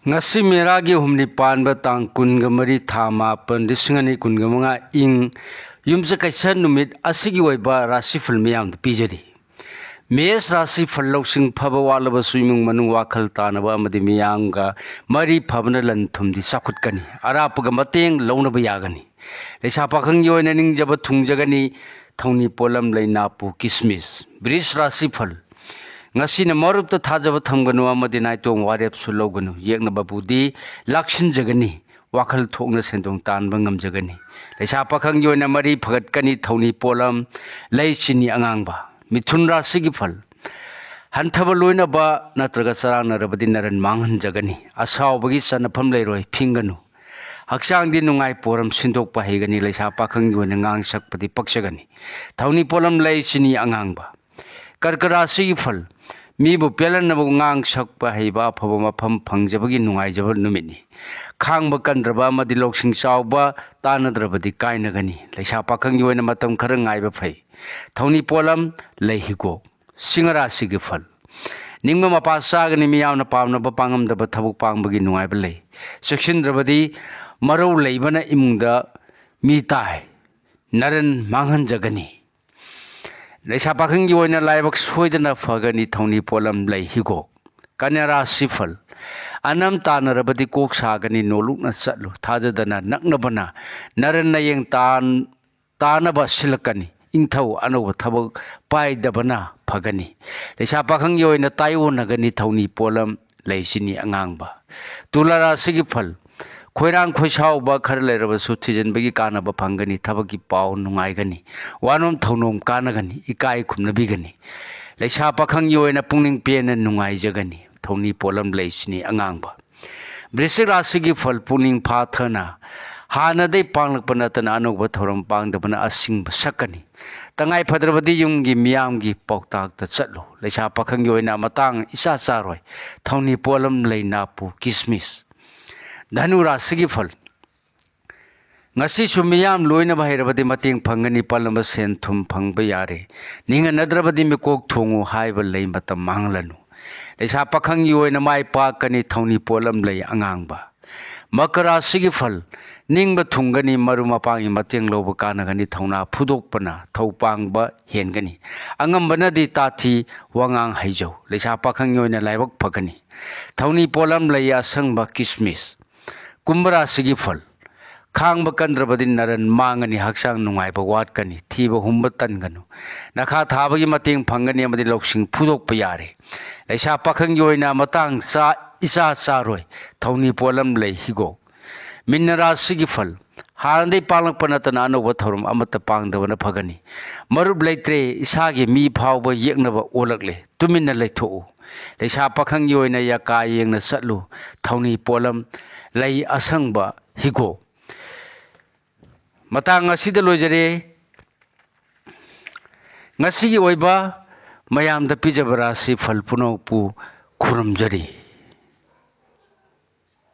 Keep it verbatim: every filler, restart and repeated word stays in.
ꯉꯁꯤ ꯃꯦꯔꯥꯒꯤ ꯍꯨꯝꯅꯤ ꯄꯥꯟꯕ ꯇꯥꯡ ꯀꯨꯟꯒ ꯃꯔꯤ, ꯊꯥ ꯃꯥꯄꯟ, ꯂꯤꯁꯤꯡ ꯑꯅꯤ ꯀꯨꯟꯒ ꯃꯉꯥ, ꯏꯪ ꯌꯨꯝꯁꯀꯩꯁ ꯅꯨꯃꯤꯠ ꯑꯁꯤꯒꯤ ꯑꯣꯏꯕ ꯔꯥꯁꯤꯐꯜ ꯃꯤꯌꯥꯝꯗ ꯄꯤꯖꯔꯤ꯫ ꯃꯦꯁ ꯔꯥꯁꯤꯐꯜ: ꯂꯧꯁꯤꯡ ꯐꯕ ꯋꯥꯠꯂꯕꯁꯨ ꯏꯃꯨꯡ ꯃꯅꯨꯡ ꯋꯥꯈꯜ ꯇꯥꯅꯕ ꯑꯃꯗꯤ ꯃꯤꯌꯥꯝꯒ ꯃꯔꯤ ꯐꯕꯅ ꯂꯟ ꯊꯨꯝꯗꯤ ꯆꯥꯎꯈꯠꯀꯅꯤ꯫ ꯑꯔꯥꯞꯄꯒ ꯃꯇꯦꯡ ꯂꯧꯅꯕ ꯌꯥꯒꯅꯤ꯫ ꯂꯩꯁꯥ ꯄꯥꯈꯪꯒꯤ ꯑꯣꯏꯅ ꯅꯤꯡꯖꯕ ꯊꯨꯡꯖꯒꯅꯤ꯫ ꯊꯧꯅꯤ ꯄꯣꯠꯂꯝ: ꯂꯩ, ꯅꯥꯄꯨ, ꯀꯤꯁꯃꯤꯁ꯫ ꯕ꯭ꯔꯤꯖ ꯔꯥꯁꯤꯐꯜ: ꯉꯁꯤꯅ ꯃꯔꯨꯞꯇ ꯊꯥꯖꯕ ꯊꯝꯒꯅꯨ ꯑꯃꯗꯤ ꯅꯥꯏꯇꯣꯝ ꯋꯥꯔꯦꯞꯁꯨ ꯂꯧꯒꯅꯨ꯫ ꯌꯦꯛꯅꯕꯕꯨꯗꯤ ꯂꯥꯛꯁꯤꯟꯖꯒꯅꯤ꯫ ꯋꯥꯈꯜ ꯊꯣꯛꯅ ꯁꯦꯟꯗꯣꯡ ꯇꯥꯟꯕ ꯉꯝꯖꯒꯅꯤ꯫ ꯂꯩꯁꯥ ꯄꯥꯈꯪꯒꯤ ꯑꯣꯏꯅ ꯃꯔꯤ ꯐꯒꯠꯀꯅꯤ꯫ ꯊꯧꯅꯤ ꯄꯣꯠꯂꯝ: ꯂꯩ, ꯆꯤꯅꯤ ꯑꯉꯥꯡꯕ꯫ ꯃꯤꯊꯨꯟ ꯔꯥꯁꯤꯒꯤ ꯐꯜ: ꯍꯟꯊꯕ ꯂꯣꯏꯅꯕ ꯅꯠꯇ꯭ꯔꯒ ꯆꯔꯥꯡꯅꯔꯕꯗꯤ ꯅꯔꯟ ꯃꯥꯡꯍꯟꯖꯒꯅꯤ꯫ ꯑꯁꯥꯎꯕꯒꯤ ꯆꯟꯅꯐꯝ ꯂꯩꯔꯣꯏ꯫ ꯐꯤꯡꯒꯅꯨ꯫ ꯍꯛꯆꯥꯡꯗꯤ ꯅꯨꯡꯉꯥꯏ꯫ ꯄꯣꯔꯝ ꯁꯤꯟꯗꯣꯛꯄ ꯍꯩꯒꯅꯤ꯫ ꯂꯩꯁꯥ ꯄꯥꯈꯪꯒꯤ ꯑꯣꯏꯅ ꯉꯥꯡ ꯁꯛꯄꯗꯤ ꯄꯛꯆꯒꯅꯤ꯫ ꯊꯧꯅꯤ ꯄꯣꯠꯂꯝ: ꯂꯩ, ꯆꯤꯅꯤ ꯑꯉꯥꯡꯕ꯫ ꯀꯔꯀ ꯔꯥꯁꯤꯒꯤ ꯐꯜ: ꯃꯤꯕꯨ ꯄꯦꯜꯍꯟꯅꯕ ꯉꯥꯡ ꯁꯛꯄ ꯍꯩꯕ ꯑꯐꯕ ꯃꯐꯝ ꯐꯪꯖꯕꯒꯤ ꯅꯨꯡꯉꯥꯏꯖꯕ ꯅꯨꯃꯤꯠꯅꯤ꯫ ꯈꯥꯡꯕ ꯀꯟꯗ꯭ꯔꯕ ꯑꯃꯗꯤ ꯂꯧꯁꯤꯡ ꯆꯥꯎꯕ ꯇꯥꯟꯅꯗ꯭ꯔꯕꯗꯤ ꯀꯥꯏꯅꯒꯅꯤ꯫ ꯂꯩꯁꯥ ꯄꯥꯈꯪꯒꯤ ꯑꯣꯏꯅ ꯃꯇꯝ ꯈꯔ ꯉꯥꯏꯕ ꯐꯩ꯫ ꯊꯧꯅꯤ ꯄꯣꯠꯂꯝ: ꯂꯩ, ꯍꯤꯒꯣꯛ꯫ ꯁꯤꯡꯍ ꯔꯥꯁꯤꯒꯤ ꯐꯜ: ꯅꯤꯡꯕ ꯃꯄꯥ ꯆꯥꯒꯅꯤ꯫ ꯃꯤꯌꯥꯝꯅ ꯄꯥꯝꯅꯕ ꯄꯥꯡꯉꯝꯗꯕ ꯊꯕꯛ ꯄꯥꯡꯕꯒꯤ ꯅꯨꯡꯉꯥꯏꯕ ꯂꯩ꯫ ꯆꯦꯛꯁꯤꯟꯗ꯭ꯔꯕꯗꯤ ꯃꯔꯧ ꯂꯩꯕꯅ ꯏꯃꯨꯡꯗ ꯃꯤ ꯇꯥꯏ꯫ ꯅꯔꯟ ꯃꯥꯡꯍꯟꯖꯒꯅꯤ꯫ ꯂꯩꯁꯥ ꯄꯥꯈꯪꯒꯤ ꯑꯣꯏꯅ ꯂꯥꯏꯕꯛ ꯁꯣꯏꯗꯅ ꯐꯒꯅꯤ꯫ ꯊꯧꯅꯤ ꯄꯣꯠꯂꯝ: ꯂꯩ, ꯍꯤꯒꯣꯛ꯫ ꯀꯟꯌꯥ ꯔꯥꯁꯤꯐꯜ: ꯑꯅꯝ ꯇꯥꯟꯅꯔꯕꯗꯤ ꯀꯣꯛ ꯁꯥꯒꯅꯤ꯫ ꯅꯣꯂꯨꯛꯅ ꯆꯠꯂꯨ꯫ ꯊꯥꯖꯗꯅ ꯅꯛꯅꯕꯅ ꯅꯔꯟ ꯅꯌꯦꯡ ꯇꯥꯟ-, ꯇꯥꯅꯕ ꯁꯤꯜꯂꯛꯀꯅꯤ꯫ ꯏꯪꯊꯧ: ꯑꯅꯧꯕ ꯊꯕꯛ ꯄꯥꯏꯗꯕꯅ ꯐꯒꯅꯤ꯫ ꯂꯩꯁꯥ ꯄꯥꯈꯪꯒꯤ ꯑꯣꯏꯅ ꯇꯥꯏꯑꯣꯟꯅꯒꯅꯤ꯫ ꯊꯧꯅꯤ ꯄꯣꯠꯂꯝ: ꯂꯩ, ꯆꯤꯅꯤ ꯑꯉꯥꯡꯕ꯫ ꯇꯨꯂꯥ ꯔꯥꯁꯤꯒꯤ ꯐꯜ: ꯈꯣꯏꯔꯥꯡ ꯈꯣꯏꯁꯥꯎꯕ ꯈꯔ ꯂꯩꯔꯕꯁꯨ ꯊꯤꯖꯤꯟꯕꯒꯤ ꯀꯥꯟꯅꯕ ꯐꯪꯒꯅꯤ꯫ ꯊꯕꯛꯀꯤ ꯄꯥꯎ ꯅꯨꯡꯉꯥꯏꯒꯅꯤ꯫ ꯋꯥꯅꯣꯝ ꯊꯧꯅꯣꯝ ꯀꯥꯟꯅꯒꯅꯤ꯫ ꯏꯀꯥꯏ ꯈꯨꯝꯅꯕꯤꯒꯅꯤ꯫ ꯂꯩꯁꯥ ꯄꯥꯈꯪꯒꯤ ꯑꯣꯏꯅ ꯄꯨꯛꯅꯤꯡ ꯄꯦꯟꯅ ꯅꯨꯡꯉꯥꯏꯖꯒꯅꯤ꯫ ꯊꯧꯅꯤ ꯄꯣꯠꯂꯝ: ꯂꯩ, ꯆꯤꯅꯤ ꯑꯉꯥꯡꯕ꯫ ꯕ꯭ꯔꯤꯁꯤꯛ ꯔꯥꯁꯤꯒꯤ ꯐꯜ: ꯄꯨꯛꯅꯤꯡ ꯐꯥꯊꯅ ꯍꯥꯟꯅꯗꯩ ꯄꯥꯡꯂꯛꯄ ꯅꯠꯇꯅ ꯑꯅꯧꯕ ꯊꯧꯔꯝ ꯄꯥꯡꯗꯕꯅ ꯑꯁꯤꯡꯕ ꯁꯛꯀꯅꯤ꯫ ꯇꯉꯥꯏ ꯐꯗ꯭ꯔꯕꯗꯤ ꯌꯨꯝꯒꯤ ꯃꯤꯌꯥꯝꯒꯤ ꯄꯥꯎꯇꯥꯛꯇ ꯆꯠꯂꯨ꯫ ꯂꯩꯁꯥ ꯄꯥꯈꯪꯒꯤ ꯑꯣꯏꯅ ꯃꯇꯥꯡ ꯏꯆꯥ ꯆꯥꯔꯣꯏ꯫ ꯊꯧꯅꯤ ꯄꯣꯠꯂꯝ: ꯂꯩ, ꯅꯥꯄꯨ, ꯀꯤꯁꯃꯤꯁ꯫ ꯙꯅꯨ ꯔꯥꯁꯤꯒꯤ ꯐꯜ: ꯉꯁꯤꯁꯨ ꯃꯤꯌꯥꯝ ꯂꯣꯏꯅꯕ ꯍꯩꯔꯕꯗꯤ ꯃꯇꯦꯡ ꯐꯪꯒꯅꯤ꯫ ꯄꯜꯂꯝꯕ ꯁꯦꯟ ꯊꯨꯝ ꯐꯪꯕ ꯌꯥꯔꯦ꯫ ꯅꯤꯡꯍꯟꯅꯗ꯭ꯔꯕꯗꯤ ꯃꯤꯀꯣꯛ ꯊꯣꯡꯉꯨ ꯍꯥꯏꯕ ꯂꯩ꯫ ꯃꯇꯝ ꯃꯥꯡꯍꯜꯂꯅꯨ꯫ ꯂꯩꯁꯥ ꯄꯥꯈꯪꯒꯤ ꯑꯣꯏꯅ ꯃꯥꯏ ꯄꯥꯛꯀꯅꯤ ꯊꯧꯅꯤ ꯄꯣꯠꯂꯝ ꯂꯩ ꯑꯉꯥꯡꯕ꯫ ꯃꯀꯔ ꯔꯥꯁꯤꯒꯤ ꯐꯜ: ꯅꯤꯡꯕ ꯊꯨꯡꯒꯅꯤ, ꯃꯔꯨꯞ ꯃꯄꯥꯡꯒꯤ ꯃꯇꯦꯡ ꯂꯧꯕ ꯀꯥꯟꯅꯒꯅꯤ, ꯊꯧꯅꯥ ꯐꯨꯗꯣꯛꯄꯅ ꯊꯧ ꯄꯥꯡꯕ ꯍꯦꯟꯒꯅꯤ꯫ ꯑꯉꯝꯕꯅꯗꯤ ꯇꯥꯊꯤ, ꯋꯥꯉꯥꯡ ꯍꯩꯖꯧ꯫ ꯂꯩꯁꯥ ꯄꯥꯈꯪꯒꯤ ꯑꯣꯏꯅ ꯂꯥꯏꯕꯛ ꯐꯒꯅꯤ꯫ ꯊꯧꯅꯤ ꯄꯣꯠꯂꯝ ꯂꯩ ꯑꯁꯪꯕ ꯀꯤꯁꯃꯤꯁ꯫ ꯀꯨꯝꯚ ꯔꯥꯁꯤꯒꯤ ꯐꯜ: ꯈꯥꯡꯕ ꯀꯟꯗ꯭ꯔꯕꯗꯤ ꯅꯔꯟ ꯃꯥꯡꯒꯅꯤ, ꯍꯛꯆꯥꯡ ꯅꯨꯡꯉꯥꯏꯕ ꯋꯥꯠꯀꯅꯤ, ꯊꯤꯕ ꯍꯨꯝꯕ ꯇꯟꯒꯅꯨ꯫ ꯅꯈꯥ ꯊꯥꯕꯒꯤ ꯃꯇꯦꯡ ꯐꯪꯒꯅꯤ ꯑꯃꯗꯤ ꯂꯧꯁꯤꯡ ꯐꯨꯗꯣꯛꯄ ꯌꯥꯔꯦ꯫ ꯂꯩꯁꯥ ꯄꯥꯈꯪꯒꯤ ꯑꯣꯏꯅ ꯃꯇꯥꯡ ꯆꯥ ꯏꯆꯥ ꯆꯥꯔꯣꯏ꯫ ꯊꯧꯅꯤ ꯄꯣꯠꯂꯝ ꯂꯩ ꯍꯤꯒꯣꯛ꯫ ꯃꯤꯟꯅ ꯔꯥꯁꯤꯒꯤ ꯐꯜ: ꯍꯥꯟꯅꯗꯩ ꯄꯥꯡꯂꯛꯄ ꯅꯠꯇꯅ ꯑꯅꯧꯕ ꯊꯧꯔꯝ ꯑꯃꯠꯇ ꯄꯥꯡꯗꯕꯅ ꯐꯒꯅꯤ꯫ ꯃꯔꯨꯞ ꯂꯩꯇ꯭ꯔꯦ, ꯏꯁꯥꯒꯤ ꯃꯤ ꯐꯥꯎꯕ ꯌꯦꯛꯅꯕ ꯑꯣꯜꯂꯛꯂꯦ, ꯇꯨꯃꯤꯟꯅ ꯂꯩꯊꯣꯛꯎ꯫ ꯂꯩꯁꯥ ꯄꯥꯈꯪꯒꯤ ꯑꯣꯏꯅ ꯌꯥꯀꯥ ꯌꯦꯡꯅ ꯆꯠꯂꯨ꯫ ꯊꯧꯅꯤ ꯄꯣꯠꯂꯝ ꯂꯩ ꯑꯁꯪꯕ ꯍꯤꯒꯣꯛ꯫ ꯃꯇꯥꯡ ꯑꯁꯤꯗ ꯂꯣꯏꯖꯔꯦ꯫ ꯉꯁꯤꯒꯤ ꯑꯣꯏꯕ ꯃꯌꯥꯝꯗ ꯄꯤꯖꯕ ꯔꯥꯁꯤ ꯐꯜ ꯄꯨꯝꯅꯃꯛꯄꯨ ꯈꯨꯔꯨꯝꯖꯔꯤ꯫